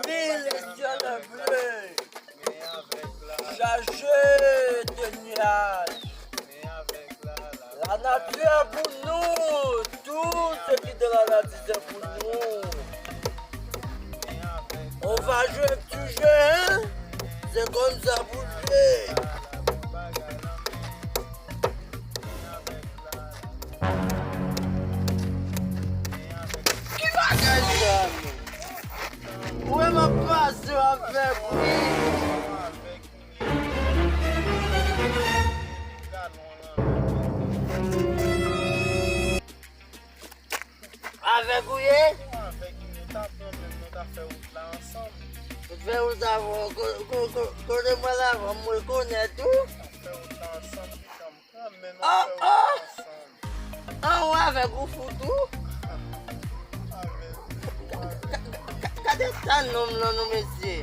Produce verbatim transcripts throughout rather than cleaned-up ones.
Mille étoiles bleues, chargées de nuages. La nature est pour nous, tout ce qui est de la nature c'est pour nous. On va jouer un petit jeu, hein? C'est comme ça pour jouer. Ki bagay sa menm? Ou wè m ap pase w avèk wi. Avèk ou ye? Avèk nou ta pran menm nou ta fè wout la ansanm. Fè wout la, ko- ko- ko- kote mwen la, mwen rekonèt ou. Fè wout la ansanm, pitan m pran men nou Oh, fè oh! wout ansanm. An ou avèk ou fou tou? Avèk ou, avèk ou. Gade ta nonm nan non mesye.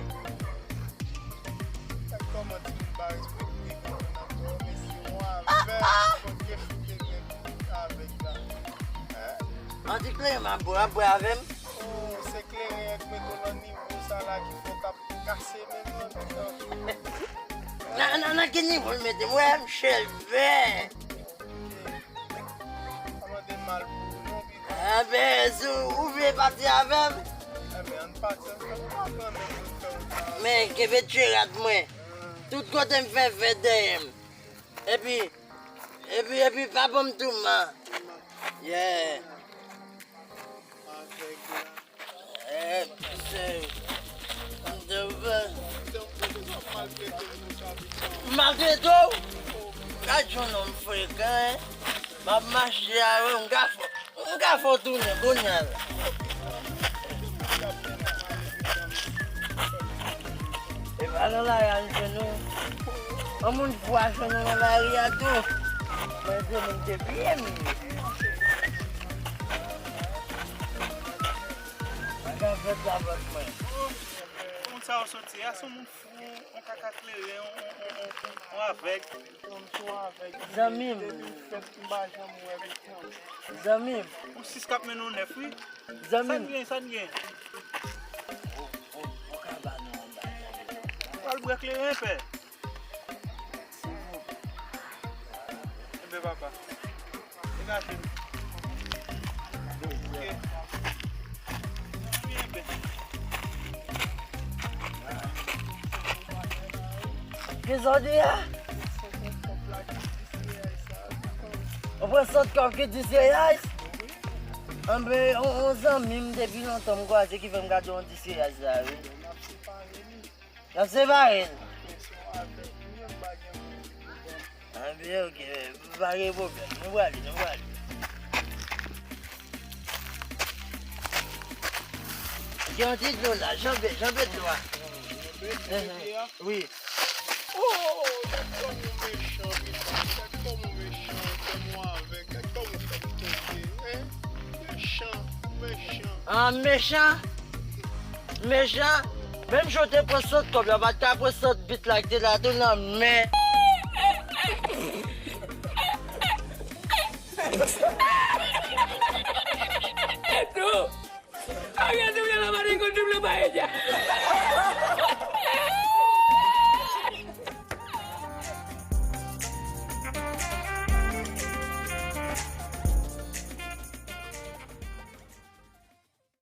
Kòman timoun pa respekte granmoun ankò, mesye, ou avèk, kote fou te gen avèk la. An di kleren m ap bwè, w ap bwè avè m? Oh, se kleren an k mete w nan nivo sa la ki fè w t ap kase menm nan pitan. Nan, nan, nan ki nivo l mete m? Wè m chèlbè. Ok. Pa mande mal pou ou non, pitan. Enben, si w vle pati avè m. Enben, ann pati ansanm, pa pran menm nou fè w ta. Men, kenbe tcherat mwen. Tout kote m fè fè dèyè m. Epi, epi, epi, pa ban m touman. Yeah. Avèk la. Eh, se, m te vle. Maltrete w? Gad yon nonm frekan, hein? M ap mache avè w, m ka fè, m ka fè w tounen kounye a la. E pa nan lari a m jwenn ou. Yon moun fou a jwenn ou nan lari a tou. Mwen se moun te byen m ye. Mwen ka fè sa vòt mwen. Moun sa yo soti a, se yon moun fou, yon kaka kleren, yon, yon, yon, yon, yon avèg. Zanmi m. Zanmi m. Ou sis k ap mennen w nèf, wi. Zanmi m. Sa n gen, sa n gen? Ou ka ba nou anba. Pral bwè kleren, pè. Enben, papa. Degaje nou. Ok. Wi, enben. Ki sa w di a? Ou pran sòt kòb ki diseyaj? Anben, on, on zanmi m depi lontan m kwaze ki fè m gade yon diseyaj la, wi. N ap separe l. Anben, ok, pa gen pwoblèm. Nou prale, nou prale. Gen yon ti dlo la, janbe, janbe dlo a. Wi. Oh, gad kòman w mechan, pitan. Gad kòman w mechan, kòman w avèg, gad kòman w fè m tonbe, hein? Mechan, mechan. Ah, mechan? Menm jan w te pran sòt kòb la, w pa t ka pran sòt bit la ki te la tou nan men. Ariel te vle la marengo double paella.